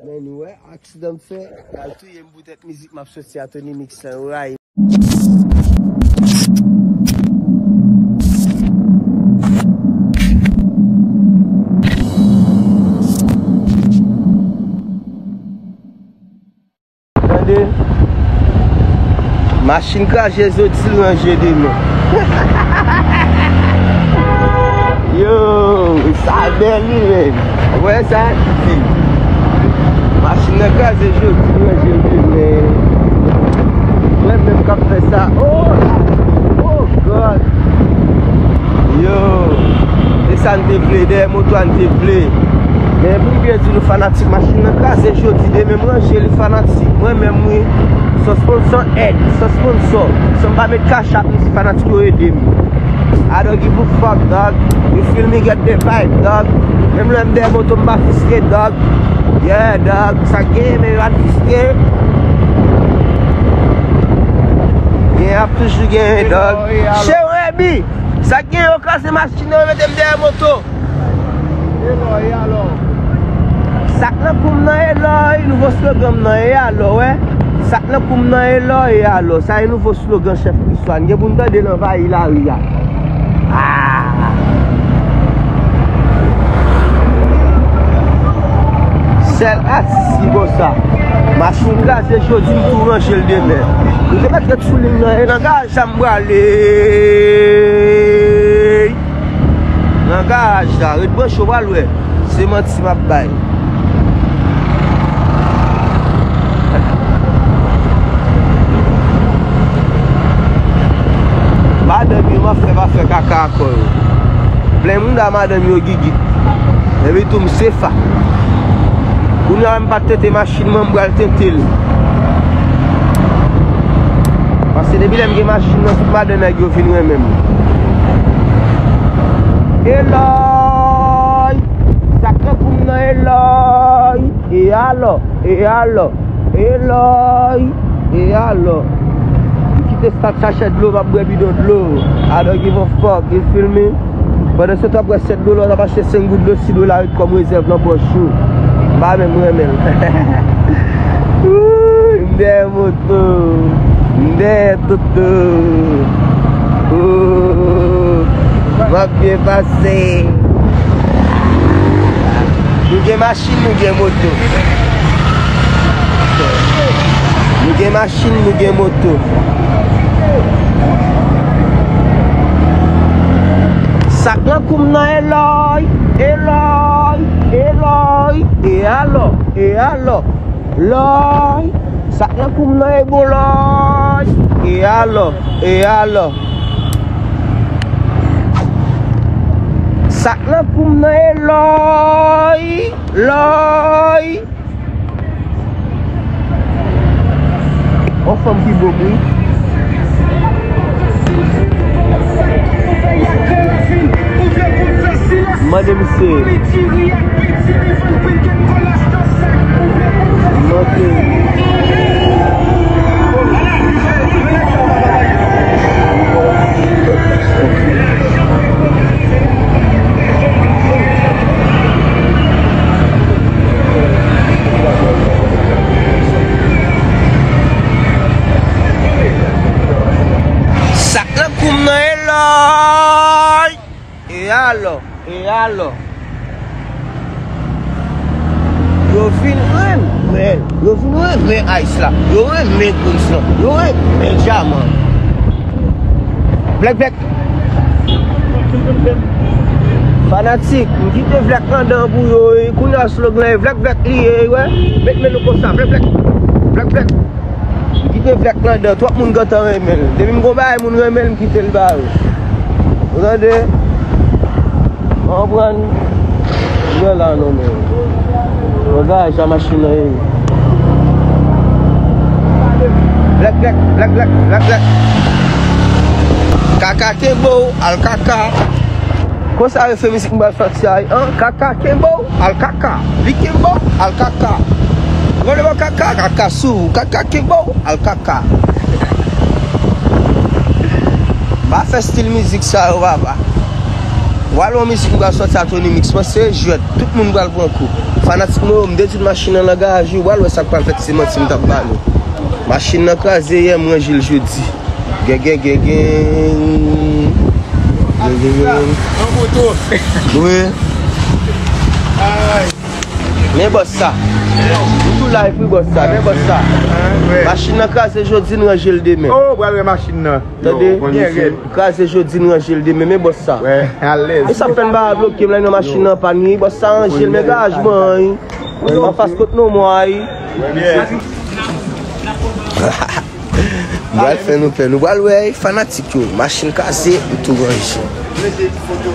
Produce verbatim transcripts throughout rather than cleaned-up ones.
Men nou wè, aksidan m fè, y al touye m poutèt mizik m ap soti a, Tony Mix lan, yo rayi. Tande? Machin kraze jodi, l ranje demen. Yo, sa bèl wi, menm. Ou wè sa? Di. Machin nan kraze jodi, l ranje demen. Mwen menm k ap fè sa. Oh, oh God. Yo, e sa n te vle, dèyè moto a n te vle. Men pou m byen di nou, fanatik, machin nan kraze jodi, demen m ranje li, fanatik. Mwen menm wi, san sponsò èd, san sponsò, san m pa met Cash App, m di fanatik yo ede m. I don't give a fuck, dog. You feel me? Get the vibe, dog. Menm lè m dèyè moto, m pa fiske, dog. Yeah, dog. Sa k genyen, men yo al fiske. Gen ap toujou genyen, dog. Che Remy, sa k genyen, yo kraze machin nan, yo mete m dèyè moto. E lò, e alò? Sa k nan kou m nan e lò, e nouvo slogan m nan e alò, wè. Sa k nan kou m nan e lò, e alò. Sa e nouvo slogan chèf Kriswa. N gen pou n tande l anvayi lari a. Ah! Sèl atis ki konsa. Machin kraze jodi, m tou ranje l demen. Nou te mèt ret sou liy nan, e nan garaj sa m prale. Nan garaj la, ret branche w pral wè. Se manti m ap bay. Madanm yo, m ap fè pa fè kaka akò yo. Plen mouda madanm yo gigit. Epi tou m se fa. Kounye a m pa t tete machin mwen, m pral tete l. Paske depi lè m gen machin nan, tout madan nèg yo vin renmen m. Eloy! Sa k nan kou m nan, Eloy! E alò? E alò? Eloy! E alò? M kite stat sachè dlo, m ap bwè bidon dlo. I don't give a fuck, you feel me? Pandan se tan, w ap wè sèt dola, w ap achte senk goud dlo, sis dola ret kòm rezèv nan pòch ou. M pa menm renmen l. Wouy, m dèyè moto. M dèyè Toto. Ooh, m ap byen pase. Nou gen machin, nou gen moto. Nou gen machin, nou gen moto. Sa k nan kou m nan, Eloy, Eloy, Eloy. E alò, e alò, Lòy. Sa k nan kou m nan, e bon, Lòy. E alò, e alò. Sa k nan kou m nan, Eloy, Lòy. On fanm ki bo m wi. Mande misye. Mande. Sa k nan kou m nan, Eloy. E alò, e alò. Yo vin renmen, yo vin renmen ice la, yo renmen gold lan, yo renmen dyaman. Blèk, blèk. Fanatik, m kite vlèk anndan pou yo, e kounye a slogan e vlèk vlèk li ye, wè. Met men nou konsa, vlèk vlèk. Vlèk vlèk. M kite vlèk anndan, twòp moun gentan renmen l. Depi m gon bagay moun renmen l, m kite l ba yo. Ou tande? Ou konprann? Gen la non men. Yon bagay sa machin nan ye. Vlèk vlèk, vlèk vlèk, vlèk vlèk. Kaka kenbe w, al kaka. Konsa refren mizik m pral sòti a, an, kaka kenbe w, al kaka. Li kenbe w, al kaka. Rele mwen kaka, kaka sou ou, kaka kenbe w, al kaka. Pa fè stil mizik sa yo, papa. W al wè yon mizik m pral sòti a Tony Mix, mwen se jwèt, tout moun pral pran kou. Fanatik mwen yo, m detwi machin nan nan garaj wi, w al wè sa k pral fèt, se manti m t ap ba nou. Machin nan kraze yè, m ranje l jodi. Gen, gen, gen, gen. Gen, gen, gen. Wi. Men bòs sa. M tou live wi bòs sa, men bòs sa. Machin nan kraze jodi, n ranje l demen. Oh, pral wè machin nan. Tande? Byen rèd. Kraze jodi, n ranje l demen, men bòs sa. Wè, alèz. E sa fè n pa bloke m la nan machin nan, pa ni. Bòs sa ranje l, men garaj mwen, wi. Anfas kot non mwen, wi. M pral fè nou pè. Nou pral wè, fanatik yo. Machin kraze, m tou ranje.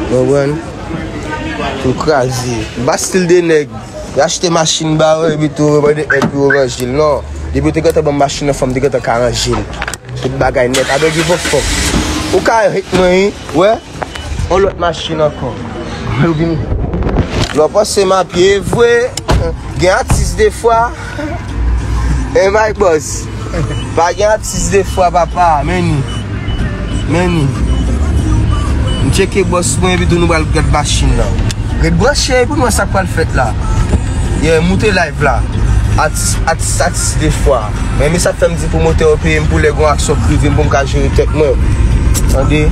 Konprann? Tou kraze. M pa stil de nèg. Y achte machin ba ou, epi tou yo mande èd pou yo ranje l. Non. Depi yo te gentan ban m machin nan, fò m te gentan ka ranje l. Tout bagay nèt. I don't give a fuck. Ou ka hate mwen, wi. Wè? On lòt machin ankò. Ou vin. Lè w panse m ap ye vre, gen atis defwa. E my boss. Pa gen atis defwa, papa. Men ni. Men ni. M tcheke bòs mwen, epi tou nou pral gad machin nan. Ret branche pou nou wè sa k pral fèt la. Yeah, moute live la. Atis, atis, atis defwa. Men, men sa k fè m di pwomotè yo peye m pou lè gon aksyon k rive m pou m ka jere tèt mwen. Tande?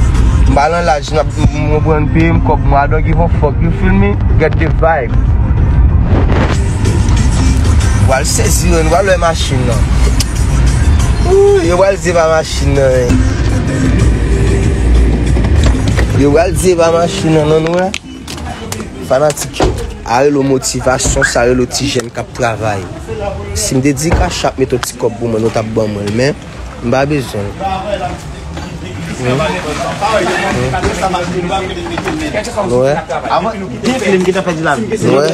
M pa nan laj, n ap, m, m konprann, peye m kòb mwen, I don't give a fuck, you feel me? Get the vibe. W al sezi, nou pral wè machin nan. Ooh, yo pral di pa machin nan, men. Yo pral di pa machin nan, non, nou wè. Fanatik yo, a rele w motivasyon, sa rele w ti jèn k ap travay. Si m te di Cash App mete yon ti kòb pou mwen, nou t ap ban mwen l, men m pa bezwen l. Nou wè? Nou wè?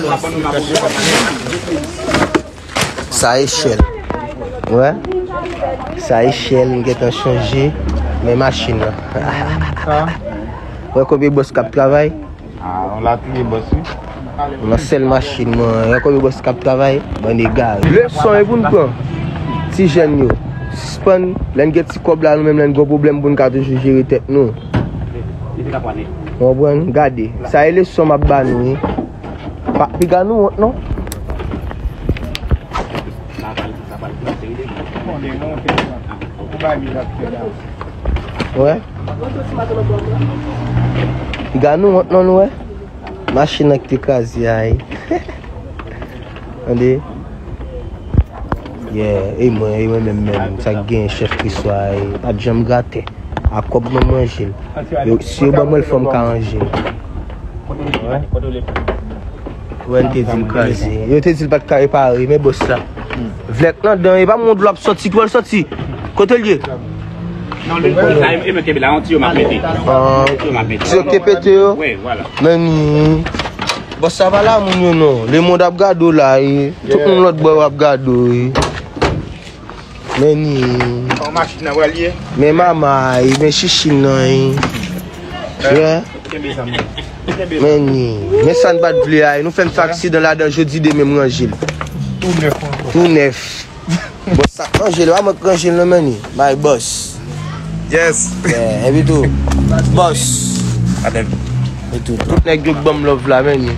Sa echèl. Wè? Sa echèl, m gentan chanje, men machin nan. Wè konbyen bòs k ap travay? Ah, on latriye bòs wi. Nan sèl machin mwen, yon konbyen bòs k ap travay, bann egare. Leson e pou n pran. Ti jèn yo, sispann, lè n gen ti kòb la, nou menm lè n gen pwoblèm pou n ka toujou jere tèt nou. Ou konprann? Gade, sa e leson m ap ba nou wi. Pa, piga nou wont non. Wè. Piga nou wont non nou wè. Machin nan ki te kraze a wi. Tande? Yeah, e mwen, e mwen menm menm, sa k gen chèf Kriswa wi. Pa t janm grate. A kòb mwen m ranje l. Yo, si yo ban mwen l, fò m ka ranje l. Wè, n te di l kraze. Yo te di l pa t ka repare, men bòs la. Vlèk nan dan, e pa mond l ap sòti, twèl sòti. Kote l ye? Non, le, e mwen kenbe la, yon tiyo m ap mete. Ah, tiyo m ap mete. Tiyo k te pete yo? Wi, vwala. Men ni. Bòs sa pa la moun yo non. Lemonn ap gade w la, e. Tout moun lòt bò yo ap gade w, e. Men ni. An machin nan pral ye. Men mamay, men chichin nan, e. Wè. Kenbe sa, men. Men ni. Men sa n pa t vle a, e. Nou fè m fè aksidan ladan jodi, demen m ranje l. Tou nèf ankò. Tou nèf. Bòs sa k ranje l, pa mwen k ranje l non, men ni. My boss. Yes. Yeah, epi tou. Bòs. Epi tou. Tout nèg yo k ban m love la, men ni.